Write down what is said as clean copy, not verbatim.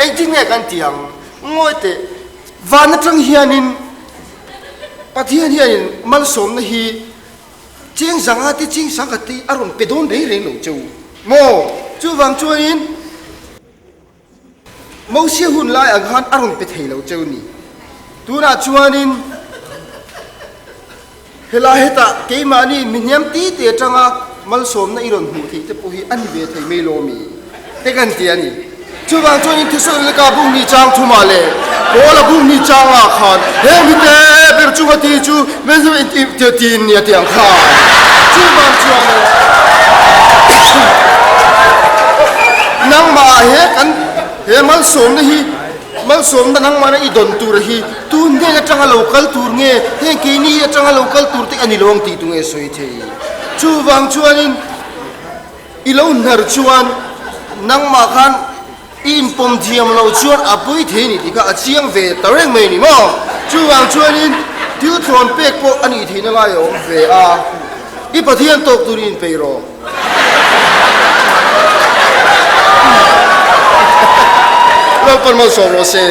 Engtin nge kan ti ang? Ngawi teh, van atang hianin Pathian hianin malsawmna hi cheng zanga te cheng sangkhat te a rawn pe dawn reng reng lo che u maw? Chuvang chuanin Mosia hun lai ang khan a rawn pe thei lo cheu ni. Tunah chuanin helai hetah keimahni mi hniam ti te atanga malsawmna i rawn hmuh theih te pawh hi a ni ve thei mai lo mi te kan ti a ni. Chuvang chuanin Thesalonika bungni chang thumah leh Paula bungni changah khan heng mi te ber chunga ti chu tiin nia ti ang khan. Chuvang chuanin nangmah he kan he malsawmna hi malsawmna nangmahna i dawn tur hi tun hnen atanga lo kal tur nge heng keini atanga lo kal tur te a ni lo ang tih tu nge sawi thei. Chuvang chuanin i lo hnar chuan nangmah khan I inpawm thiam lo chuan a pui thei ni tih kha a chiang ve ta reng mai ni maw? Chuvang chuanin thil thlawn pek pawh a nih theihna lai a awm ve a, i Pathian tawk turin inpeih rawh. Lalpan malsawm rawh se.